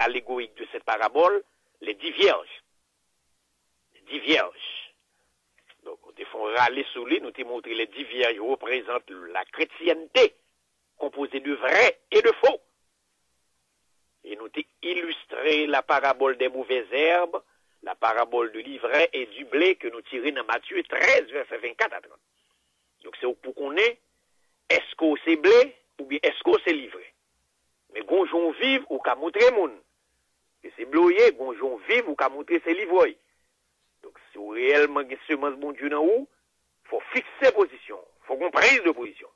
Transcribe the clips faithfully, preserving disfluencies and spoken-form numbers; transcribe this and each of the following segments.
allégorik de cette parabole, les dix vierges. Les dix vierges. Donk, nou te fè yon rale sou li, nou te montre les dix vierges représentent la chrétienté composée de vrai et de faux. E nou te ilistre la parabole des mauvaises herbes, la parabole de l'ivraie et du blé ke nou tire nan Matye trèz, vèsè vennkat a trant. Donk, se ou pou konnen, èske w se ble oubyen èske w se livre. Men gon jan w viv, ou ka montre moun ke se ble w ye, gon jan w viv, ou ka montre se livre w ye. Donk, si w reyèlman gen semans Bondye nan ou, fò w fikse pozisyon w, fò w gon priz de pozisyon.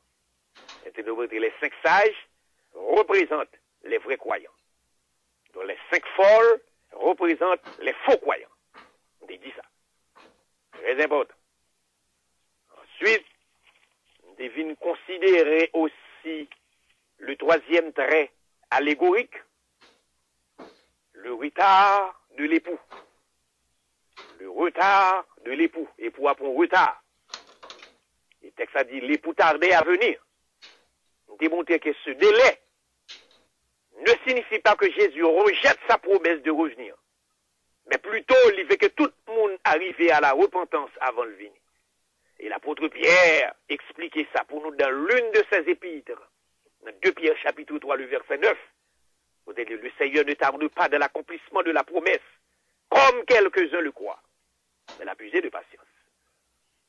Entèprete les cinq sages représentent les vrais croyants. Donc, les cinq folles représentent les faux croyants. M te di sa. Très important. Ensuite, m te vin konsidere aussi le troisième trait allégorik, le retard de l'époux. Le retard de l'époux. Epou a pran reta. E tèks la di, l'époux tardait à venir. M te montre ke ce délai ne signifie pas que Jésus rejette sa promesse de revenir. Mais plutôt, il veut que tout le monde arrive à la repentance avant le venir. Et l'apôtre Pierre expliquait ça pour nous dans l'une de ses épîtres, dans deux Pierre chapitre trois, le verset neuf, où il dit, le Seigneur ne tarde pas dans l'accomplissement de la promesse, comme quelques-uns le croient, mais il a besoin de patience.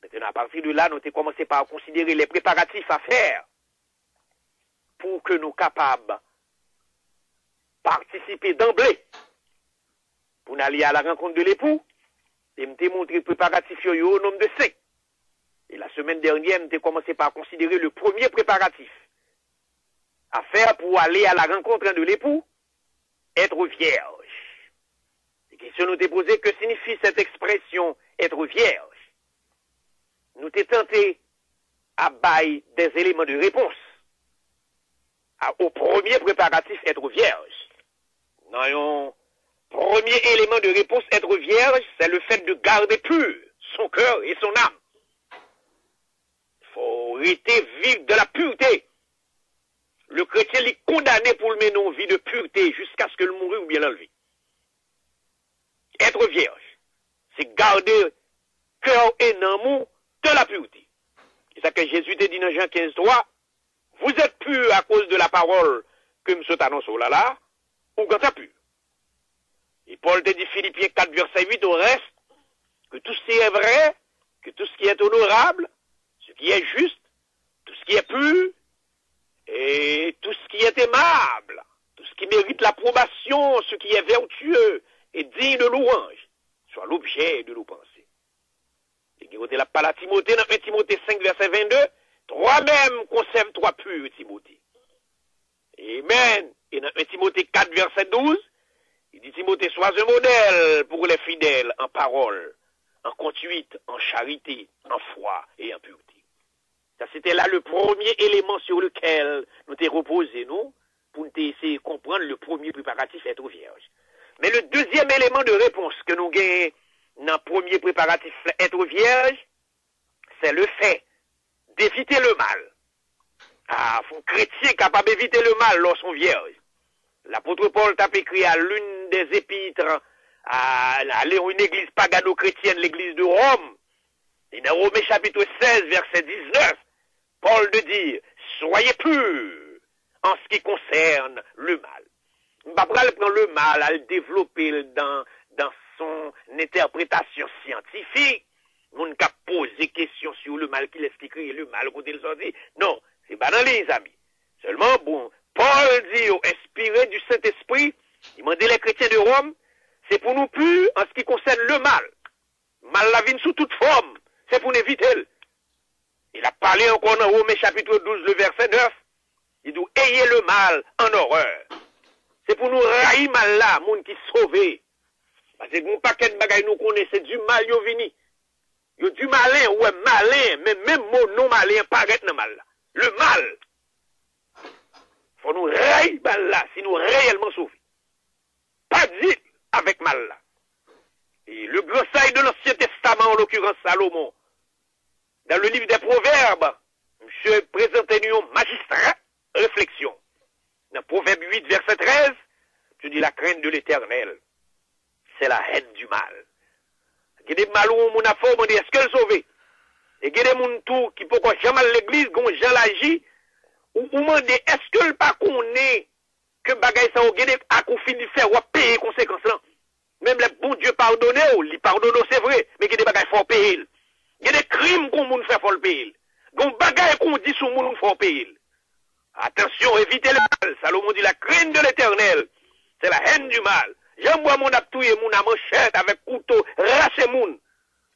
Maintenant, à partir de là, nou te kòmanse pa konsidere les préparatifs à faire pour que nou kapab patisipe d'emblée pou n ale à la rencontre de l'époux, e m te montre preparatif yo, yo o nonb de senk. E la semaine dernière, m te kòmanse pa konsidere le premier préparatif à faire pour aller à la rencontre de l'époux, être vierge. E kesyon nou te poze, que signifie cette expression être vierge? Nou te tante a bay des éléments de réponse à, au premier préparatif être vierge. Nan yon premye élément de réponse être vierge, c'est le fait de garder pur son cœur et son âme. Fò rete viv dans la pureté. Le chrétien li kondane pou l mennen yon vi de pureté jusqu'à ce que l mouri oubyen l anlve. Être vierge, c'est garder cœur et âme dans la pureté. E sa ke Jezi te di nan Jan kenz twa, vous êtes purs à cause de la parole ke m sot anonse w la la, ou gentan pur. E Pòl te di Filipyen kat vèsè uit, au reste, que tout ce qui est vrai, que tout ce qui est honorable, ce qui est juste, tout ce qui est pur, et tout ce qui est aimable, tout ce qui mérite l'approbation, ce qui est vertueux et digne de louange, soit l'objet de nos pensées. Li gen kote l ap pale a Timote nan en Timote senk vèsè vennde, toi-même conserve-toi pur, Timote. Amen. E nan en Timote kat vèsè douz, li di Timote, sois un modèle pour les fidèles en parole, en conduite, en charité, en foi et en pureté. Sa se te la le premye eleman sur lequel nou te repoze nou pou n te eseye konprann le premier préparatif être vierge. Men le deuxième élément de réponse ke nou genyen nan premye preparatif être vierge, c'est le fait d'éviter le mal. Ah, fò kretyen kapab evite le mal lè w se yon vyèj. L'apôtre Paul t ap écrit à l'une des épîtres à, à une église pagano-chrétienne, l'église de Rome. Et dans Romains chapitre seize, verset dix-neuf, Paul te di, soyez purs en ce qui concerne le mal. M pa pral pran le mal, al devlope l dans, dans son interprétation scientifique. Moun k ap poze kesyon sur le mal, kilès ki kreye le mal, kote l sòti. Non, se pa nan liy sa m ye. Sèlman, bon, Paul di yo, inspiré du Saint-Esprit, li mande les chrétiens de Rome, se pou nou pur en ce qui concerne le mal. Mal la vin sou tout fòm, se pou n evite l. E l ap pale ankò nan Women chapit douz, le vèsè nèf, li di w, ayez le mal en horreur. Se pou nou rayi mal la, moun ki sove. Paske gen yon pakèt bagay nou konnen, se du mal yo vini. Yo di malen, ou wè malen, men menm mo non malen an parèt nan mal la. Le mal. Fò nou rayi mal la, si nou reyèlman sove. Pa deal avèk mal la. Et le grand sage de l'Ancien Testament, en l'occurrence Salomon, dans le livre des Proverbes, misye prezante nou yon majistra refleksyon. Nan Pwovèb uit, vèsè trèz, Di la crainte de l'Éternel, c'est la haine du mal. Gen de mal ou yon moun ap fè, ou mande èske l sove. E gen de moun tou ki poko janm al legliz, gon jan l aji, ou, ou mande èske l pa konnen ke bagay sa yo gen de ak ou fin fè, w ap peye konsekans lan. Menm lè Bondye padone w, li padone w, se vre, men gen de bagay fò w peye l. Gen de krim kon moun fè, fò l peye l. Gon bagay kon di sou moun, fò w peye l. Attention, évitez le mal. Salomon di la crainte de l'Éternel, c'est la haine du mal. Jan w wè moun ap touye moun a manchèt, avèk kouto, rache moun,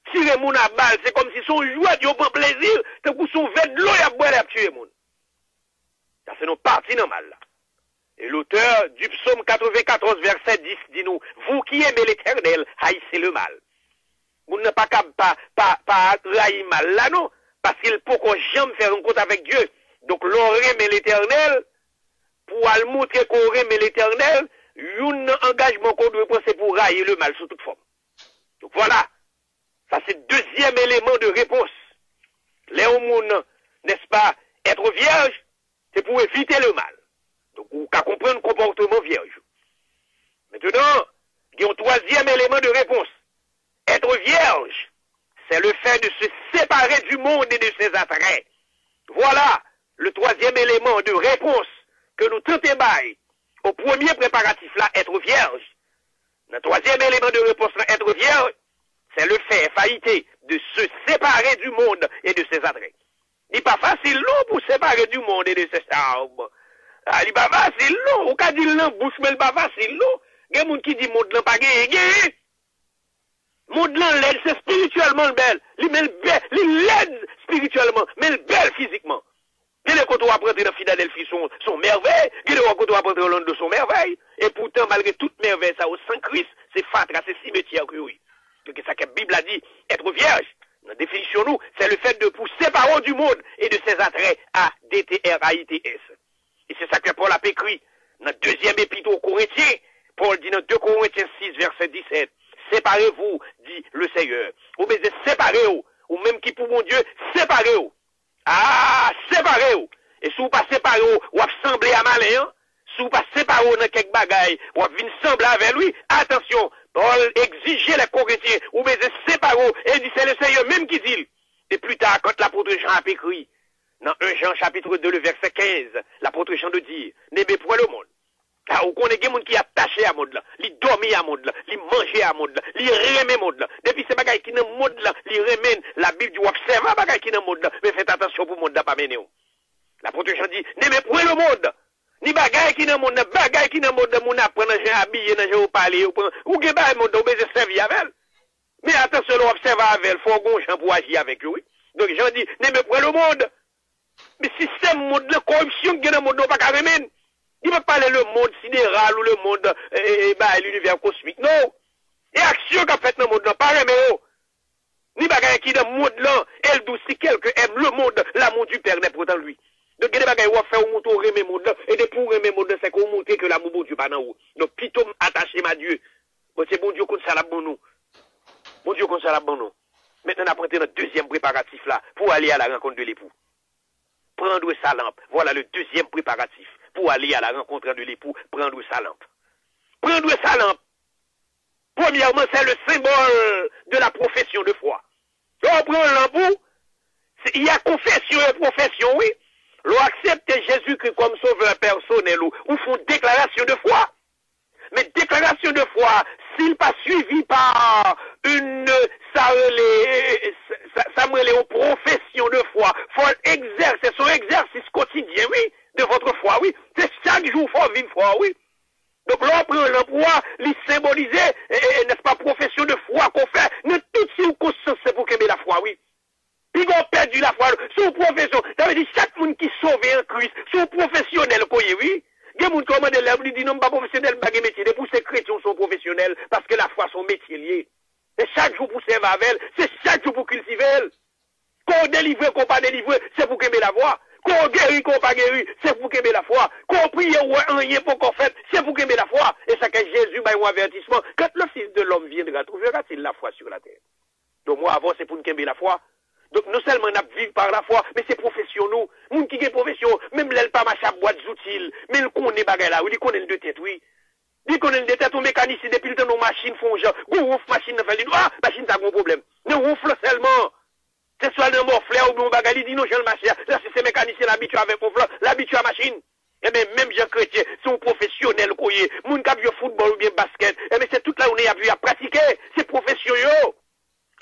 tire moun a bal, se kòmsi se yon jwèt, yo pran plezi, tankou se yon vè dlo y ap bwè lè y ap tiye moun. Sa se yon pati nan mal la. Et l'auteur du psaume quatre-vingt-quatorze, verset dix, di nou, vous qui aimez l'Éternel, haïssez le mal. Moun nan pa kab pa, pa, pa rayi mal la, non, paske l poko janm fè rankont avèk Dye. Donk, lè w renmen Letènèl, pou w al montre ke w renmen Letènèl, youn nan angajman ke w dwe pran, se pou w rayi le mal sou tout fòm. Donk, vwala. Sa se dezyèm eleman de repons. Lè yon moun, n'est-ce pas, être vierge, se pou evite le mal. Donk, ou ka konprann konpòtman vyèj. Mentnan, gen yon twazyèm eleman de repons. Être vierge, c'est le fait de se séparer du monde et de ses attraits. Voilà le troisième élément de réponse que nou tante bay o premye preparatif la, être vierge. Nan twazyèm eleman de repons la, être vierge, c'est le fait, F A I T, de se séparer du monde et de ses attraits. Li pa fasil non pou separe du monde et de ses charmes. Ah, li pa fasil non. Ou ka di l nan bouch, men li pa fasil non. Gen moun ki di mond lan pa genyen, genyen. Mond lan lèd, se espirityèlman l bèl. Li, men l bèl, li lèd espirityèlman, men l bèl fizikman. Gen de kote w ap rantre nan Filadelfi, se yon, se yon mèvèy. Gen de kote w ap rantre Orlando, se yon mèvèy. E poutan, malgre tout mèvèy sa yo, san Kris, se fatra, se simetyè ke yo ye. Donk, sa ke Bib la di, être vierge, nan definisyon nou, c'est le fait de pour séparer du monde et de ses attraits, A D T R A I T S. E se sa ke Pòl ap ekri nan dezyèm epit o Korentyen. Pòl di nan de Korentyen sis, vèsè disèt, séparez-vous, dit le Seigneur. Ou bezwen separe w, ou menm ki pou Bondye, separe w. Ah, separe w. E si w pa separe w, w ap sanble a malen an. Si w pa separe w nan kèk bagay, w ap vin sanble avè l, wi. Atansyon, Pòl egzije lè Korentyen, ou bezwen separe w. E l di, c'est le Seigneur menm ki di l. E pli ta, quand l'apôtre Jean ap ekri, nan un Jean chapitre deux, le verset quinze, l'apôtre Jean de dire, n'aimez point le monde. Ah, ou konnen gen moun ki atache a mond lan, li dòmi a mond lan, li manje a mond lan, li renmen mond lan. Depi se bagay ki nan mond lan, li renmen, Labib di w ap sèvi a bagay ki nan mond lan, men fèt atansyon pou mond lan pa mennen w. Lapot Jan di, n'aimez point le monde, ni bagay ki nan mond lan, bagay ki nan mond lan, moun ap pran nan jan yo abiye, nan jan yo pale, yo pran, ou gen bagay mond lan, ou bezwen sèvi avè l. Men atansyon, lè w ap sèvi avè l, fò w gen yon jan pou w aji avèk yo, wi. Donk, Jan di, n'aimez point le monde. Men sistèm mond lan, koripsyon ki gen nan mond lan, ou pa ka renmen l. Li pa pale le monde sidéral ou le monde, e, e, e, bay linivè kosmik, non. E aksyon k ap fèt nan mond lan, pa renmen yo. Ni bagay ki nan mond lan, e l di w, si quelqu'un aime le monde, l'amour du Père n'est point en lui. Donk, gen de bagay w ap fè, ou montre w renmen mond lan, e depi w renmen mond lan, se ke w montre ke lanmou Bondye pa nan ou. Donk, pito m atache m a Dye. Bon, se Bondye konn sa l ap ban nou. Bondye konn sa l ap ban nou. Mentnan, n ap rantre nan dezyèm preparatif la, pour aller à la rencontre de l'époux. Prendre sa lampe. Voilà le deuxième préparatif pour aller à la rencontre de l'époux. Prendre sa lampe. Prendre sa lampe. Premièrement, c'est le symbole de la profession de foi. Lè w pran lanp ou, se, y a confession et profession, wi. Lè w aksepte Jezikri kòm sovè pèsonèl ou, ou fè yon deklarasyon de fwa. Men deklarasyon de fwa, si l pa swivi pa une, sa rele, sa, sa m rele yon profesyon de fwa, fò l egzèse, se yon egzèsis kotidyen, wi, de votre foi, wi. Se chak jou fò w viv fwa, wi. Donk, lè w pran lanp ou a, li senbolize, e, e, e, n'est-ce pas, profesyon de fwa ke w fè nan tout sikonstans, se pou kenbe lafwa, wi. Piga w pèdi lafwa w. Se yon pwofesyon. Sa vle di, chak moun ki sove an Kris, se yon pwofesyonèl ke w ye, wi. Gen moun ke w mande l, li di, non, m pa pwofesyonèl, m pa gen metye. Depi w se kretyen, w se yon pwofesyonèl, paske lafwa se yon metye l ye. Se chak jou pou w sèvi avè l, se chak jou pou w kiltive l. Ke w delivre, ke w pa delivre, se pou w kenbe lafwa. Ke w geri, ke w pa geri, se pou w kenbe lafwa. Ke w priye, w wè anyen poko fèt, se pou w kenbe lafwa. E sa ke Jezi bay yon avètisman, quand le Fils de l'homme viendra, trouvera-t-il la foi sur la terre? Donk, mwen avè w, se pou n kenbe lafwa. Donk, non sèlman n ap viv pa lafwa, men se pwofesyon nou. Moun ki gen pwofesyon, menm lè l pa mache ak bwat zouti l, men l konnen bagay la, wi, li konnen l de tèt, wi. Li konnen l de tèt yon mekanisyen depi l tande yon machin fè yon jan. Gon wouf machin nan fè, li di, ah, machin sa gon pwoblèm. Nan wouf lan sèlman. Se swa l nan mòflè oubyen yon bagay, li di non, jan l mache a, la si se mekanisyen l abitye avèk wouf lan, l abitye a machin. Enben, menm jan kretyen, se yon pwofesyonèl ke w ye. Moun k ap jwe foutbòl oubyen baskèt, enben, se tout lajounen y ap jwe, y ap pratike. Se pwofesyon yo.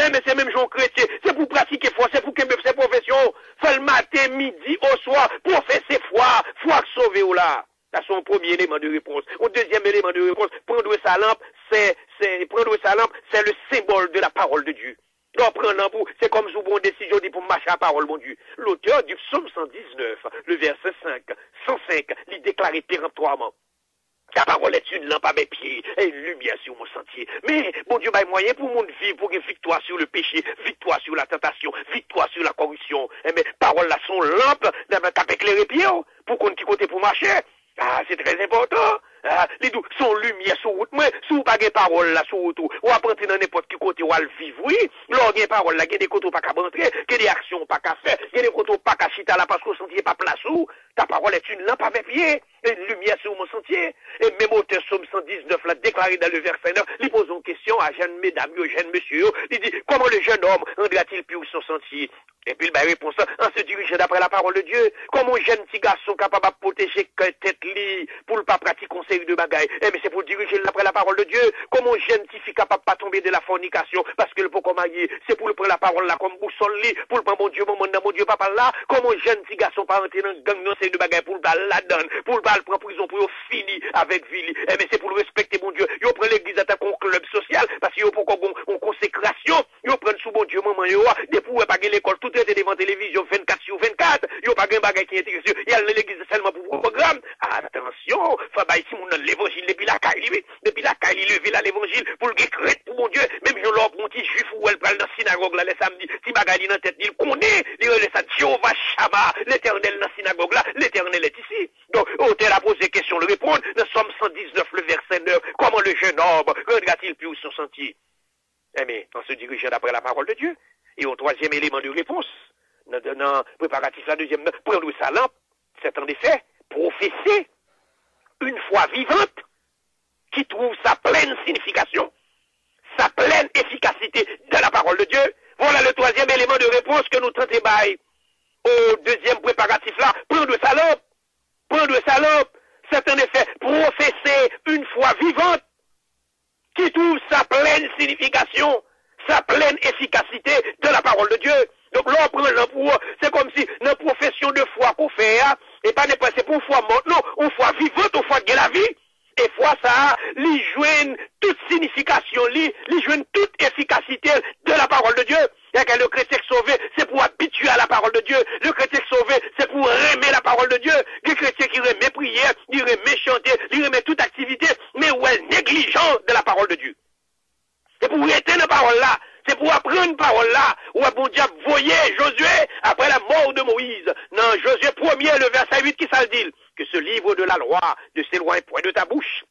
Enben, se menm jan yon kretyen, se pou w pratike fwa, se pou w kenbe, se pwofesyon w. Fè l maten, midi, oswa, pwofese fwa, fwa k sove w la. Sa se yon premye eleman de repons. Yon dezyèm eleman de repons, prendre sa lampe, c'est, c'est, prendre sa lampe, c'est le symbole de la parole de Dieu. Lè w pran lanp ou, se kòmsi w pran yon desizyon, w di pou m mache a pawòl Bondye. L'auteur du psaume cent dix-neuf, le verset cinq, cent cinq, li deklare peremptoirement, ta parole est une lampe à mes pieds et une lumière sur mon sentier. Men, Bondye bay mwayen pou moun viv, pou gen viktwa sou le péché, viktwa sou la tantasyon, viktwa sou la kòripsyon. Enben, pawòl la se yon lanp nan, k ap eklere pye w, pou w konn ki kote pou w mache. Ah, se trè enpòtan. Ah, li di w, se yon limyè sou wout mwen. Si w pa gen pawòl la sou wout ou, w ap antre nan nenpòt ki kote w al viv, wi. Lè w gen pawòl la, gen de kote w pa kab antre, gen de aksyon w pa ka fè, gen de kote w pa ka chita la paske w santi se pa plas ou. Ta parole est une lampe à mes pieds et une lumière sur mon sentier. E menm otè Sòm san diznèf la deklare dans le verset neuf, li poze yon kesyon a jèn medam yo, jèn mesye yo. Li di, comment le jeune homme rendra-t-il pur son sentier? Epi l bay repons lan, en se dirigeant d'après la parole de Dieu. Kòman yon jèn ti gason kapab ap pwoteje kè tèt li pou l pa pratike yon seri de bagay? Enben, se pou l dirije l daprè la parole de Dieu. Kòman yon jèn ti fi kapab pa tonbe de la fònikasyon paske l poko marye? Se pou l pran la pawòl la kòm bousòl li, pou l pran Bondye manman l nan Bondye papa l la. Kòman yon jèn ti gason pa rantre nan gang, nan seri de bagay pou l pa al ladan l, pou l pa al pran prizon pou yo fini avèk vi li? Enben, se pou l respekte Bondye. Yo pran legliz la tankou yon klèb sosyal paske yo poko gen yon konsekrasyon. Yo pran sou Bondye manman yo a. Depi w wè pa gen lekòl, tout rete devan televizyon vennkat sou vennkat. Yo pa gen bagay ki enterese yo. Y al nan legliz sèlman pou pwogram. Atansyon, fò bay timoun nan levanjil depi lakay li, wi. Depi lakay li leve l a levanjil pou l gen krent pou Bondye. Menm jan lè w pran yon ti jwif ou wè l pral nan sinagòg la lè samdi, ti bagay li nan tèt li, l konnen, li rele sa Jewova Chama, Letènèl nan sinagòg la, Letènèl est ici. Donk, otè la poze kesyon, l reponn nan Sòm san diznèf, le verset neuf, comment le jeune homme rendra-t-il pur son sentier? Enben, en se dirigeant d'après la parole de Dieu. E yon twazyèm eleman de repons nan, nan preparatif la, dezyèm nan, prendre sa lampe, c'est en effet professer une foi vivante qui trouve sa pleine signification, sa pleine efficacité dans la parole de Dieu. Voilà le troisième élément de réponse que nou tante bay o dezyèm preparatif la, prendre sa lampe. Prendre sa lampe, c'est en effet professer une foi vivante qui trouve sa pleine signification, sa pleine efficacité dans la parole de Dieu. Donk, lè w pran lanp ou, se kòmsi nan pwofesyon de fwa ke w fè a, e pa nenpòt, se pa yon fwa mòt, non, yon fwa vivant, yon fwa ki gen lavi. E fwa sa a, li jwenn tout siyifikasyon li, li jwenn tout efikasite l de la parole de Dieu. Sètadi, le chrétien sauvé, c'est pour habituer à la parole de Dieu. Le chrétien sauvé, c'est pour aimer la parole de Dieu. Gen kretyen ki renmen priyè, li renmen chante, li renmen tout aktivite, men ou wè l neglijan de la parole de Dieu. Se pou w rete nan pawòl la, se pou w aprann pawòl la. Ou wè Bondye ap voye Josué, après la mort de Moïse, nan Josué premye, le verset huit, ki sa l di l? Que ce livre de la loi ne s'éloigne point de ta bouche.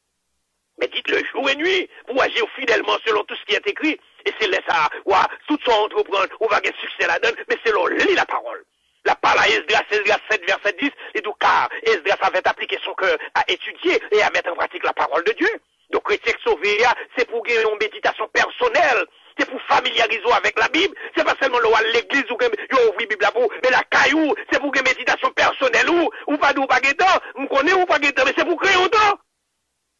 Médite-le jour et nuit pour agir fidèlement selon tout ce qui est écrit. E se lè sa a, w a, tout sa w antreprann, ou va gen siksè ladan l, men se lè w li lapawòl. L ap pale a Esdras, Esdras sèt, vèsè dis, li di w, car Esdras avait appliqué son cœur à étudier et à mettre en pratique la parole de Dieu. Donk, kretyen k sove a, se pou w gen yon meditasyon pèsonèl, se pou w familyarize w avèk Labib. Se pa sèlman lè w al legliz ou gen, yo ouvri Bib la pou ou, men lakay ou, se pou w gen meditasyon pèsonèl ou. Ou pa di w pa gen tan, m konnen ou pa gen tan, men se pou w kreye yon tan.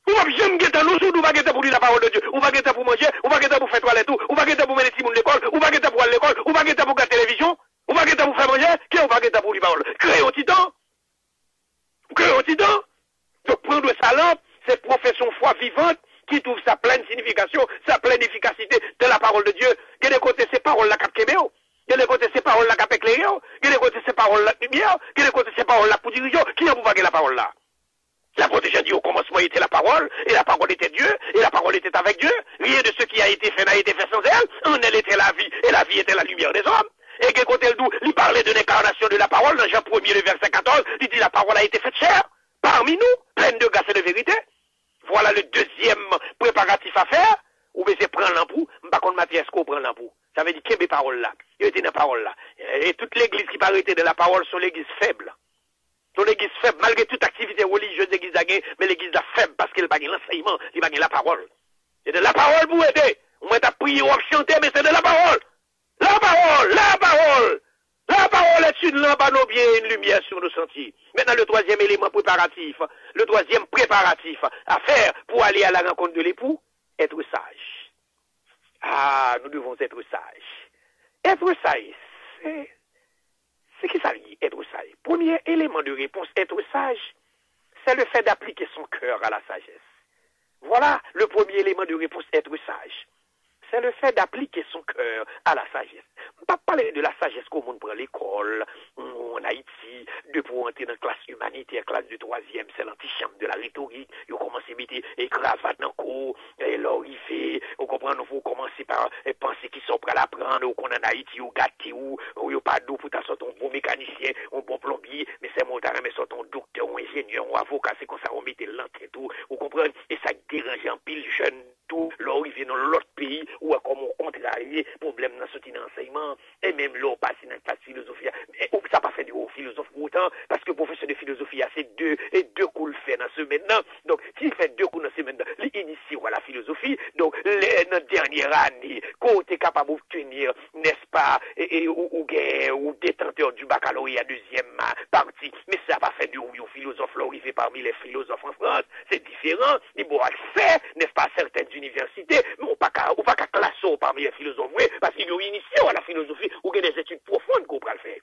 Ou p ap janm gen tan non, si w di w pa gen tan pou li la parole de Dieu. Ou pa gen tan pou manje, ou pa gen tan pou fè twalèt ou, ou pa gen tan pou mennen timoun lekòl, ou pa gen tan pou al lekòl, ou pa gen tan pou gad televizyon, ou pa gen tan pou fè manje, ke ou pa gen tan pou li pawòl. Kreye yon ti tan. Kreye yon ti tan. Donk, prendre sa lampe, c'est professer une foi vivante qui trouve sa pleine signification, sa pleine efficacité dans la parole de Dieu. Gen de kote, se pawòl la k ap kenbe w. Gen de kote, se pawòl la k ap eklere w. Gen de kote, se pawòl la k limyè w. Gen de kote, se pawòl la k pou dirije w. Kijan pou w pa gen lapawòl la? La protéger dit au commencement était la parole, et la parole était Dieu, et la parole était avec Dieu. Rien de ce qui a été fait n'a été fait sans elle. En elle était la vie, et la vie était la lumière des hommes. E gen kote l di w, li pale de l'incarnation de la parole nan Jan premye, le verset quatorze, li di, la parole a été faite chair parmi nous, pleine de grâce et de vérité. Voilà le deuxième préparatif à faire. Ou bezwen pran lanp ou, m pa konn maten èske w pran lanp ou. Sa vle di kenbe pawòl la. Rete nan pawòl la. E tout legliz ki pa rete nan lapawòl se yon legliz fèb. Ton legliz fèb, malgre tout aktivite relijyez legliz la gen, men legliz la fèb paske l pa gen lansèyman, li pa gen lapawòl. Se de lapawòl pou w ede. Ou mwen t ap priye, w ap chante, men se de lapawòl. Lapawòl, lapawòl. La parole est une lampe à nos pieds et une lumière sur nos sentiers. Maintenant, le troisième élément préparatif, le troisième préparatif à faire pour aller à la rencontre de l'époux, être sage. Ah, nous devons être sages. Être sage, c'est, c'est qui ça, être sage? Premier élément de réponse, être sage, c'est le fait d'appliquer son cœur à la sagesse. Voilà le premier élément de réponse, être sage. C'est le fait d'appliquer son cœur à la sagesse. M pa pale de la sagesse ke moun pran lekòl, ou an Ayiti, depi w antre nan klas imanitè, klas de twazyèm, se lantichanm de la rhétorique, yo kòmanse mete e kravat nan kou, e lè w rive, ou konprann, ou kòmanse pa e panse kisa w pral aprann, ou konn an Ayiti, yo gate w, ou yo pa di w pou ta sot yon bon mekanisyen, yon bon plonbye, men sèlman w ta renmen sot yon doktè, yon enjenyè, yon avoka, se konsa yo mete l nan tèt ou, ou konprann, e sa k deranje anpil jèn tou, lè w rive nan lòt peyi, ou wè kòman w kontrarye pwoblèm nan soti nan ansèyman an, e menm lè w pase nan klas filozofi a, e ou, sa pa fè de ou filozof pou otan, paske pwofesè de filozofi a, se de, e de kou l fè nan semèn nan. Donk, si l fè de kou nan semèn nan, li inisye w a la filozofi. Donk, lè nan dènyè ane, ke w te kapab obtenir, n'est-ce pas, e, e, ou, ou gen, ou détenteur du baccalauréat deuxième, ah, partie, men sa pa fè de ou yon filozof lè w rive parmi les philosophes en France. Se diferan, li ba w aksè, n'est-ce pas, à certaines universités, men ou pa ka, ou pa ka klase w parmi les philosophes vre, paske yo inisye w a la filozofi, ou gen des études profondes ke w pral fè.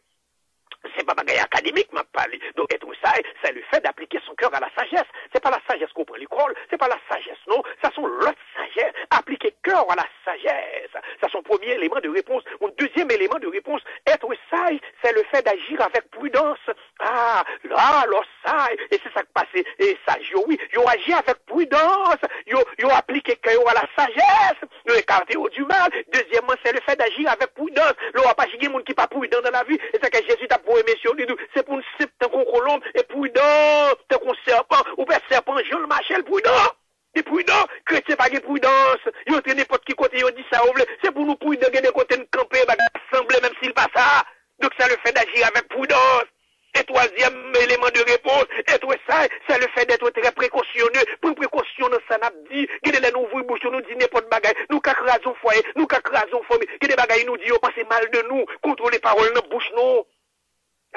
Se pa bagay akademik m ap pale. Donc, être sage, c'est le fait d'appliquer son cœur à la sagesse. Se pa la sajès ke w pran lekòl, se pa la sajès, non. Sa se yon lòt sajès. Appliquer cœur à la sagesse. Sa se yon premye eleman de repons. Yon dezyèm eleman de repons, être sage, c'est le fait d'agir avec prudence. Ah, la, lè w saj, e se sa k pase, e saj yo, wi, yo aji avèk pridans, yo, yo aplike kè yo a la sajès, yo ekate yo du mal. Dezyèmman, c'est le fait d'agir avec prudence. Lè w ap aji, gen moun ki pa pridan nan lavi, e sa ke Jezi t ap voye mesye yo, li di, se pou n senp tankou yon kolonb, e pridan tankou yon sèpan. Ou wè sèpan, jan l mache, l pridan. Li pridan, kretyen pa gen pridans. Yo antre nenpòt ki kote, yo di sa yo vle. Se pou nou pridan, gen de kote n kanpe, bagay la sanble, menm si l pa sa. Donc, c'est le fait d'agir avec prudence. E twazyèm eleman de repons, être sage, c'est le fait d'être très précautionneux. Pran prekosyon nan sa n ap di. Gen de lè nou ouvri bouch nou, nou di nenpòt bagay. Nou ka kraze yon fwaye, nou ka kraze yon fanmi. Gen de bagay nou di, yo panse mal de nou. Kontwole pawòl nan bouch nou.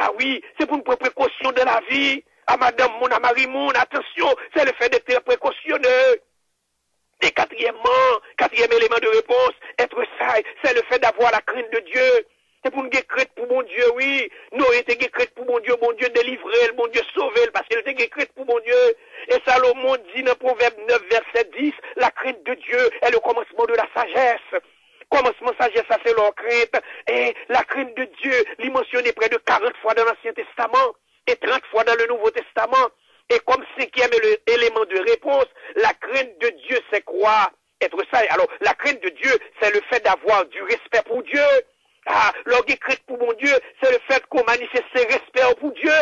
Ah wi, se pou n pran prekosyon dans la vie. A madanm moun, a mari moun, atansyon, c'est le fait d'être précautionneux. E katriyèmman, katriyèm eleman de repons, être sage, c'est le fait d'avoir la crainte de Dieu. Se pou n gen krent pou Bondye, wi. Noye te gen krent pou Bondye, Bondye delivre l, Bondye sove l, paske l te gen krent pou Bondye. E Salomon di nan Pwovèb nèf, vèsè dis, la crainte de Dieu est le commencement de la sagesse. Kòmansman sajès la, se lè w krent. E la crainte de Dieu, li mansyone près de quarante fois dans l'Ancien Testament et trente fois dans le Nouveau Testament. Et comme cinquième éle- élément de réponse, la crainte de Dieu, c'est quoi? Être sage. Alors, la crainte de Dieu, c'est le fait d'avoir du respect pour Dieu. Ah, lè w gen krent pou Bondye, se le fait ke w manifeste respè w pou Dye.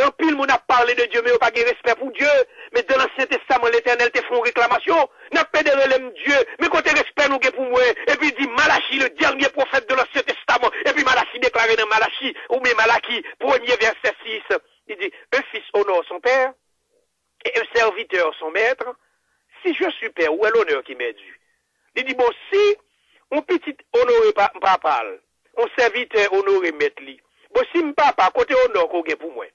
Anpil moun ap pale de Dye, men yo pa gen respè pou Dye. Men dans l'Ancien Testament, Letènèl te fè yon reklamasyon. N ap pede rele m Dye, men kote respè nou gen pou mwen? Epi di, Malachi, le dernier prophète de l'Ancien Testament. Epi Malachi deklare nan Malachi, oubyen Malaki, premye vèsè sis, li di, un fils honore son père, et un serviteur son maître. Si je suis père, où est l'honneur qui m'est dû? Li di, bon, si yon pitit onore pa- papa l, yon sèvitè onore mèt li, bon, si m papa, kote onè ke w gen pou mwen?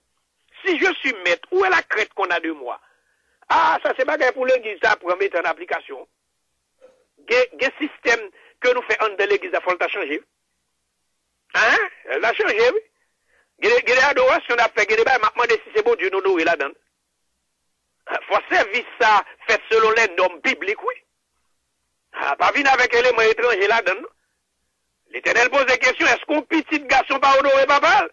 Si je suis maître, où est la crainte qu'on a de moi? Ah, sa se bagay pou legliz ta pran mete an aplikasyon. Gen, gen sistèm ke nou fè anndan legliz la, fò l ta chanje. Hein? L ta chanje, wi. Gen de, gen de adorasyon n ap fè, gen de bagay m ap mande si se Bondye n onore ladan l. Fò sèvis sa fèt selon les normes bibliques, wi. Ah, pa vin avèk eleman etranje ladan l, non. Letènèl poze kesyon, èske yon pitit gason pa onore papa l?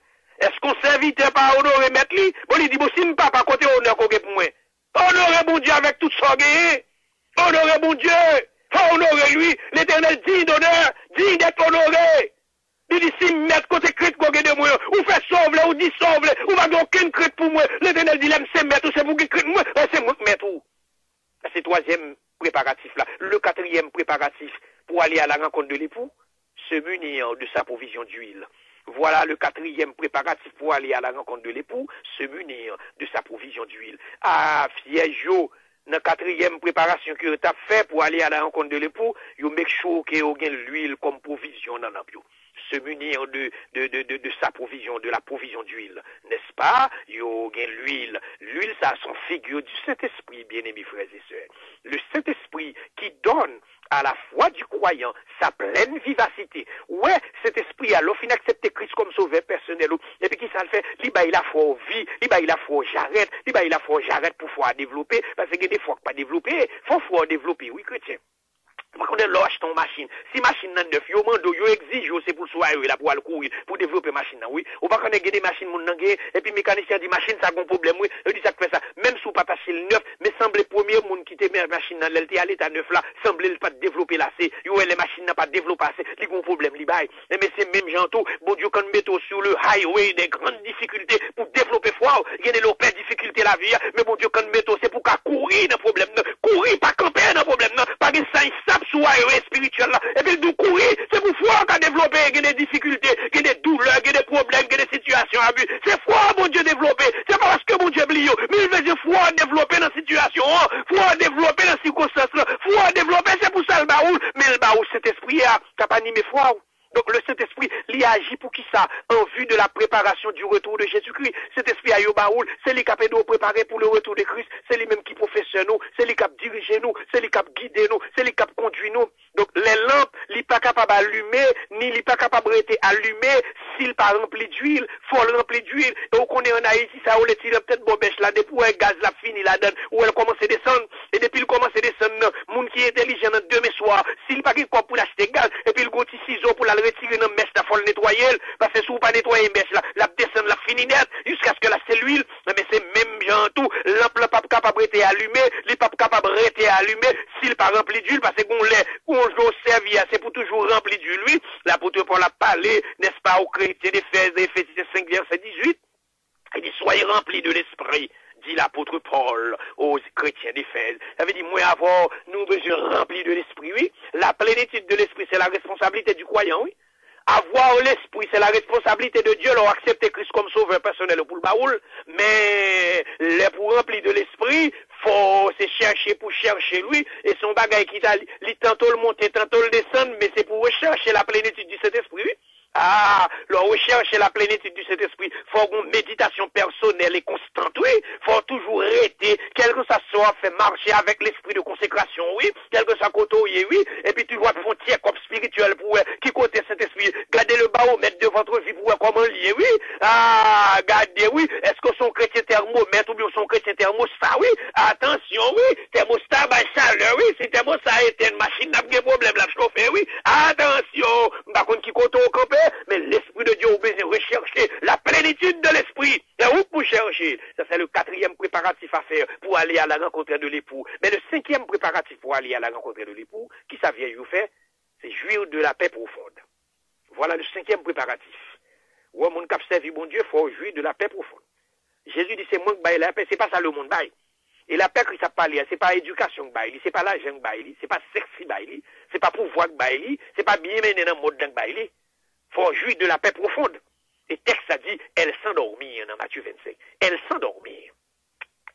Èske yon sèvitè pa onore mèt li? Bon, li di, bon, si m papa, kote onè ke w gen pou mwen? Onore Bondye avèk tout sa w genyen. Onore Bondye. Fò w onore li. Letènèl digne d'honneur, digne d'être honoré. Li di, si m mèt, kote krent ke w gen de mwen an? Ou fè sa w vle, ou di sa w vle, ou pa gen okenn krent pou mwen. Letènèl di, lè m se mèt ou, se pou w gen krent pou mwen, paske se mwen k mèt ou. Sa se twazyèm preparatif la. Le quatrième préparatif pour aller à la rencontre de l'époux, se munir de sa provision d'huile. Voilà le quatrième préparatif pour aller à la rencontre de l'époux, se munir de sa provision d'huile. A, vyèj yo, nan katriyèm preparasyon ke yo t ap fè pou ale à la rencontre de l'époux, yo make sure ke yo gen lwil kòm pwovizyon nan lanp yo. Se munir de, de, de, de, de sa provision, de la provision d'huile, n'est-ce pas? Yo gen lwil. Lwil, sa, se yon figi du Saint-Esprit, bien-aimés frères et sœurs. Le Saint-Esprit qui donne à la foi du croyant sa pleine vivacité. Ou wè, Sentespri a, lè w fin aksepte Kris kòm sovè pèsonèl ou, epi kisa l fè? Li bay lafwa w vi, li bay lafwa w jarèt, li bay lafwa w jarèt pou fwa a devlope, paske gen de fwa k pa devlope, fò fwa w devlope, wi, kretyen. Ou pa konnen lè w achte yon machin, si machin nan nèf, yo mande w, yo egzije w, se pou l sou highway la pou w al kouri, pou w devlope machin nan, wi. Ou pa konnen gen de machin moun nan genyen, epi mekanisyen an di, "Machin sa gon pwoblèm, wi." Yo di, "Sa k fè sa?" Menm si w pa t achte l nèf, men sanble premye moun ki te men machin nan, lè l te al eta nèf la, sanble l pa t devlope l ase. Yo wè lè machin nan pa devlope ase, li gon pwoblèm li bay. Enben, se menm jan tou, Bondye konn mete w sou le highway des grandes difficultés pou devlope fwa w. Gen de lè w pè difikilte lavi a, men Bondye konn mete w, se pou w ka kouri nan pwoblèm nan. Kouri, pa kanpe nan pwoblèm nan. Pa gen sa y sap sou highway espirityèl la. Epi l di w kouri, se pou fwa w ka devlope. Gen de difikilte, gen de doulè, gen de pwoblèm, gen de sitiyasyon abi. Se fwa Bondye devlope. Se pa paske Bondye bliye w, men l bezwen fwa w devlope nan sitiyasyon an, fwa w devlope nan sikonstans lan, fwa w devlope, se pou sa l ba ou l, men l ba ou Sentespri a k ap anime fwa w. Donk, le Sentespri, li aji pou kisa? En vue de la préparation du retour de Jésus-Christ. Sentespri a yo ba ou l, se li k ap ede w prepare pou le retour de Christ, se li menm ki pwofesè nou, se li k ap dirije nou, se li k ap gide nou, se li k ap kondui nou. Donk, lè lanp, li pa kapab alime, ni li pa kapab rete alime si l pa ranpli dwil, fò l ranpli dwil. E ou konnen ann Ayiti, sa yo rele ti lanp tèt bò bèch la, depi w wè gaz la ap fini ladan l, ou wè l kòmanse desann. E depi l kòmanse desann nan, moun ki entèlijan nan demen swa, si l pa gen kòb pou l achte gaz, epi l gon ti sizo pou l al retire nan mèch la, fò l netwaye l, paske si w pa netwaye mèch la, l ap desann, l ap fini nèt, jiskaske l ap se lwil. Enben, se menm jan an tou, lanp lan p ap kapab rete alime, li p ap kapab rete alime si l pa ranpli dwil, paske gon lè, gon jou w sèvi a, se pou toujou ranpli dwil, wi. Lapot Pòl ap pale, nèspa, aux chrétiens d'Éphèse, Ephésiens cinq, verset dix-huit. Il dit, soyez remplis de l'Esprit, dit l'apôtre Paul aux chrétiens d'Éphèse. Sa vle di, mwen avè w, nou bezwen ranpli de Lespri, wi. La plénitude de l'Esprit, c'est la responsabilité du croyant, wi. Avoir l'Esprit, c'est la responsabilité de Dieu. Lè w aksepte Kris kòm sovè pèsonèl ou pou l ba ou l. Men, lè pou ranpli de Lespri, fò se chèche pou chèche l, wi. E se yon bagay ki ta, li tanto l monte, tanto l desann, men se pou rechèche la plénitude du Saint-Esprit, wi. Ah, lè w rechèche la plénitude du Saint-Esprit, fò w gon meditasyon pèsonèl e konstant, wi. Fò w toujou rete, kèlkeswa sa w ap fè, mache avèk lespri de konsekrasyon, wi. Kèlkeswa kote w ye, wi. Epi toujou ap fè yon check-up spirituel pou wè ki kote Sentespri. Gardez le baromètre de votre vie pou wè kòman l ye, wi. Ah, gade, wi. Èske w se yon kretyen tèmomèt oubyen w se yon kretyen tèmosta, wi. Atansyon, wi. Tèmosta bay chalè, wi. Si tèmosta etenn, machin nan ap gen pwoblèm, l ap chofe, wi. Atansyon. M pa konn ki kote w kanpe, men Lespri de Dye ou bezwen rechèche. La plénitude de l'Esprit. Se ou k pou chèche. Sa se le quatrième préparatif à faire pour aller à la rencontre de l'époux. Mais le cinquième préparatif pour aller à la rencontre de l'époux, ki sa vyèj yo fè? Se jouir de la paix profonde. Voilà le cinquième préparatif. Ou wè, moun k ap sèvi Bondye, fò w jwi de la paix profonde. Jezi di, se mwen k bay lapè, se pa sa lemonn bay. E lapè Kris ap pale a, se pa edikasyon k bay li, se pa lajan k bay li, se pa sèks ki bay li, se pa pouvwa k bay li, se pa byen mennen nan mond lan k bay li. Fò w jwi de la paix profonde. E tèks la di, elle s'endormit nan Matye vennsenk. Elle s'endormit.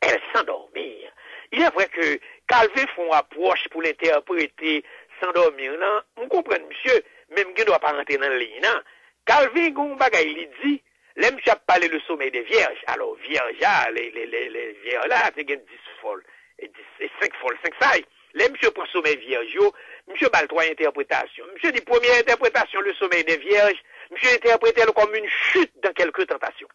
Elle s'endormit. Il est vrai que Calvin fè yon apwòch pou l entèprete s'endormir lan. M konprann misye, men m gen dwa pa rantre nan liy nan. Calvin gen yon bagay li di, lè misye ap pale le sommeil des vierges. Alò, vyèj la, le, le, le, le vyèj la, te gen dis fò l, e dis, e senk fò l, senk sa y. Lè misye pran somèy vyèj yo, misye ba l twa entèpretasyon. Misye di, premye entèpretasyon, le sommeil des vierges, misye entèprete l kòm une chute dans quelque tentation.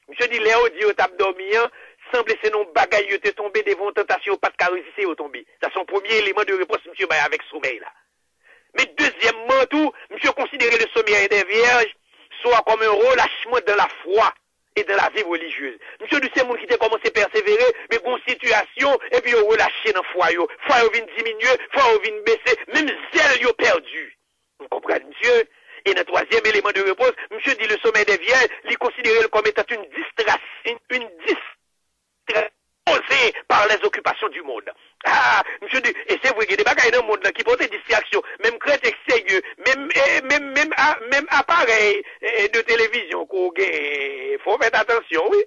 Misye di, lè yo di yo t ap dòmi an, sanble se nan yon bagay yo te tonbe devan yon tantasyon yo pa t ka reziste, yo tonbe. Sa se yon premye eleman de repons misye bay avèk somèy la. Men dezyèmman tou, misye konsidere le sommeil des vierges soit comme un relâchement dans la foi et dans la vie religieuse. Misye di se moun ki te kòmanse pèsevere, men gon sitiyasyon, epi yo relache nan fwa yo. Fwa yo vin diminye, fwa yo vin bese, menm zèl yo pèdi. Ou konprann, misye? E nan twazyèm eleman de repons, misye di le sommeil des vierges, li konsidere l kòm etan une distra-, une, une distraction causée par les occupations du monde. Ah, misye di, e se vre, gen de bagay nan mond lan ki pote distraksyon. Menm kretyen serye, menm, eh, menm, menm, a, menm aparèy, eh, de fèt atansyon, wi.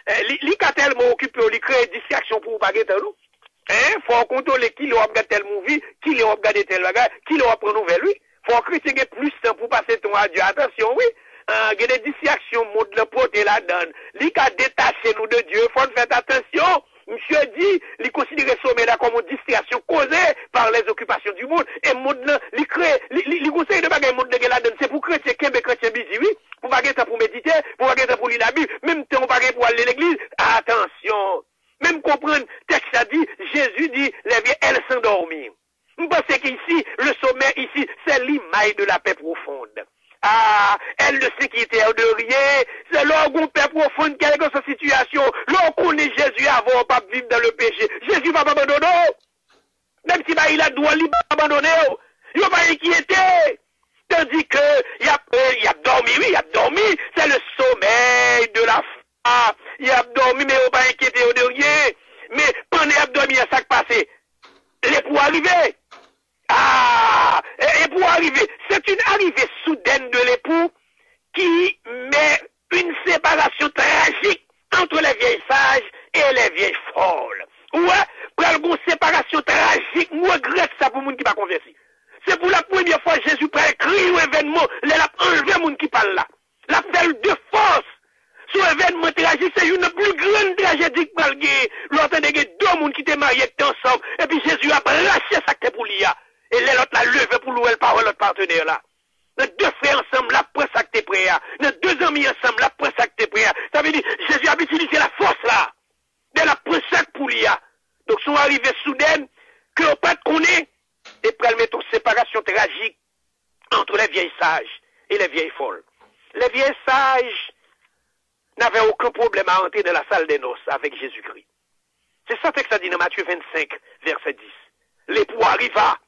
Eh, li, li ka tèlman okipe w, li kreye distraksyon pou ou pa gen tan, non. Hein? Fò w kontwole kilè w ap gade tèl movie, kilè w ap gade tèl bagay, kilè w ap pran nouvèl, wi. Fò kretyen gen plis tan pou pase tan a Dye. Atansyon, wi. Ah, gen de distraksyon mond lan pote ladan l. Li ka detache nou de Dye. Fò n fè atansyon. Misye di, li konsidere somèy la kòm yon distraksyon causée par les occupations du monde. E mond lan, li kreye, li, li, li gon seri de bagay mond lan gen ladan l. Se pou kretyen kenbe kretyen bizi, wi. Pou pa gen tan pou medite, pou pa gen tan pou li Labib. Menm tan ou pa gen pou al legliz. Atansyon. Menm konprann, tèks la di, Jezi di, les vieilles, elles s'endorment. M panse ke isi, le sommeil isi, c'est l'image de la paix profonde. Ah, elles ne s'inquiétèrent de rien. Se lè w gon pè pwofonn, kèlkeswa sitiyasyon, lè w konnen Jezi avè w, w p ap viv dans le péché. Jezi p ap abandone w. Menm si bagay la dwòl, li p ap abandone w. Yo pa enkyete. Tandis que y ap, euh, y ap dòmi, wi, y ap dòmi. C'est le sommeil de la foi. Y ap dòmi, men yo pa enkyete yo de ryen. Men pandan y ap dòmi an, sa k pase? Lepou a rive. Ah, e, lepou a rive. C'est une arrivée soudaine de l'époux qui met une séparation tragique entre les vieilles sages et les vieilles folles. Ou wè, pral gon separasyon trajik, m regrèt sa pou moun ki pa konvèti. Se pou la premyè fwa Jezi pral kreye yon evènman lè l ap anlve moun ki pa l la. L ap fè l de fòs. Se yon evènman trajik, se youn nan pli grann trajedi k pral genyen. Lè w tande gen de moun ki te marye, ki te ansanm, epi Jezi ap rache sa k te pou li a. E lè lòt la leve pou l wè l pa wè lòt patnè la. Nan de frè ansanm, l ap pran sa k te prè a. Nan de zanmi ansanm, l ap pran sa k te prè a. Sa vle di, Jezi ap itilize la fòs la. Lè l ap pran sa k pou li a. Donk, se yon arive soudèn ke yo pa t konnen, e pral mete yon separasyon trajik entre les vieilles sages et les vieilles folles. Les vieilles sages n'avaient aucun problème à entrer dans la salle des noces avec Jésus-Christ. Se sa tèks la di nan Matye vennsenk, vèsè dis. Lepou ariva.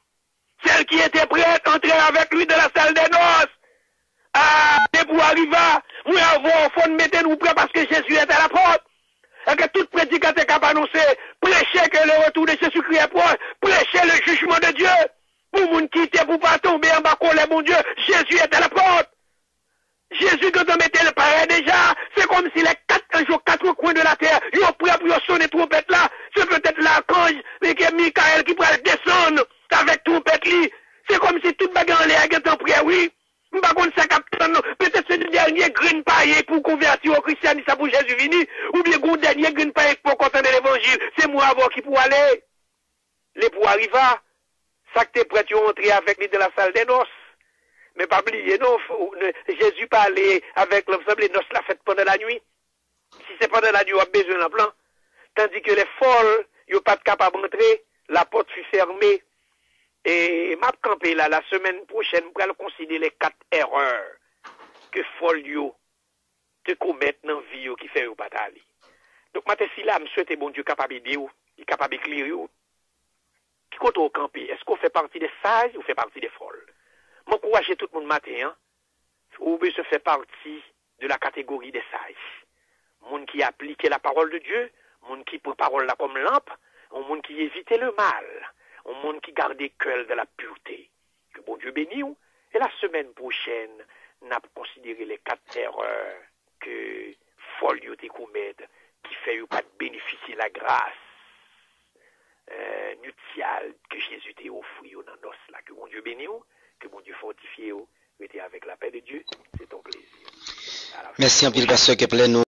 Celles qui étaient prêtes entrèrent avec lui dans la salle des noces. Ah, lepou ariva. Mwen avè w, fò n mete nou prè paske Jezi est à la porte. E ke tout predikatè k ap anonse, prêchez que le retour de Jésus-Christ est proche, prêchez le jugement de Dieu. Pou moun kite pou pa tonbe anba kòlè Bondye, Jezi est à la porte. Jezi gentan mete l parè deja. Se kòmsi les quatre anges aux quatre coins de la terre, yo prè pou yo sonnen twonpèt la. Se petèt lakanj Mikaèl ki pral desann avèk twonpèt li. Se kòmsi tout bagay anlè a gentan prè, wi. M pa konn sa k ap tann nou. Petèt se dènye grenn payen pou konvèti o kristyanis la pou Jezi vini. Oubyen gon dènye grenn payen ki poko tande levanjil. Se mwen avè w ki pou ale. Lepou ariva. Sa k te prèt yo antre avèk li dans la salle des noces. Men pa bliye non, Jezi pale avèk lanm sanble nòs la fèt pandan lannuit. Si se pandan lannuit w ap bezwen lanp lan, tandis que les folles, yo pa t kapab antre, la porte fut fermée. E m ap kanpe la, la semaine prochaine, m pral konsidere les quatre erreurs que fòl yo te komèt nan vi yo ki fè yo pa t ale. Donk, maten sila, m swete Bondye kapab ede w, li kapab eklere w. Ki kote w kanpe? Èske w fè pati des sages ou fè pati des folles? M ankouraje tout moun maten an, ou bezwen fè pati de la catégorie des sages. Moun ki aplike la parole de Dieu, moun ki pran pawòl la kòm lanp, yon moun ki evite le mal, yon moun ki gade kè l dans la pureté. Ke Bondye beni w. E la semèn pwochèn, n ap konsidere les quatre erreurs ke fòl yo te komèt ki fè yo pa t benefisye lagras, euh, nityal ke Jezi te ofri yo nan nòs la. Ke Bondye beni w, ke Bondye fòtifye w. Rete avèk lapè de Dye, se ton plezi. Mèsi anpil, Pastè Kepler. Nou